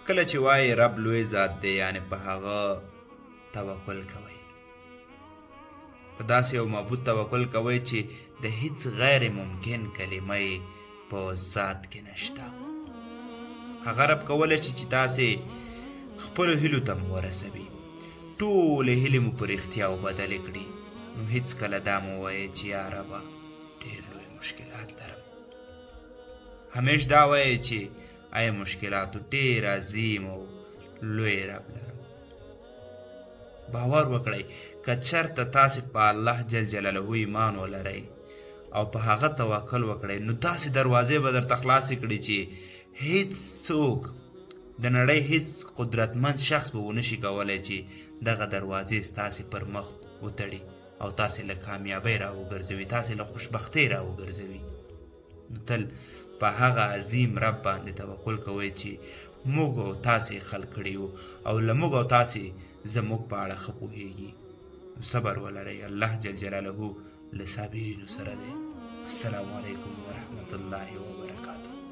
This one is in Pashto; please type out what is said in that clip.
کله چې وایې رب لوی ذات دی، یعنې په هغه توکل کوئ، په داسې یو معبود توکل کوئ چې د هیڅ غیر ممکن کلمه یې په ذات کې نشته. هغه رب کولی شي چې تاسې خپلو هیلو ته مو ورسوي، ټولې هیلې مو په رښتیاو بدلې کړي. نو هیڅکله دا مه وایئ چې یا ربه ډېر لوی مشکلات لرم. همیش دا وایئ چې ای مشکلاتو ډېر عظیم او لوی رب لرم. باور وکړئ که چرته تاسې په الله جل جلاله ایمان ولرئ او په هغه توکل وکړئ، نو داسې دروازې به درته خلاصې کړي چې هیڅ څوک د نړۍ هیڅ قدرتمند شخص به ونشي کولی چې دغه دروازې ستاسې پر مخ وتړي او تاسې له کامیابۍ راوګرځوي، تاسې له خوشبختۍ راوګرځوي. نو تل په هغه عظیم رب باندې توکل کوئ چې موږ او تاسې خلق کړي یو او له موږ او تاسې زموږ په اړه ښه پوهیږي. نو صبر ولرئ، الله جل جلاله له صابرینو سره دی. السلام علیکم ورحمت الله وبرکاته.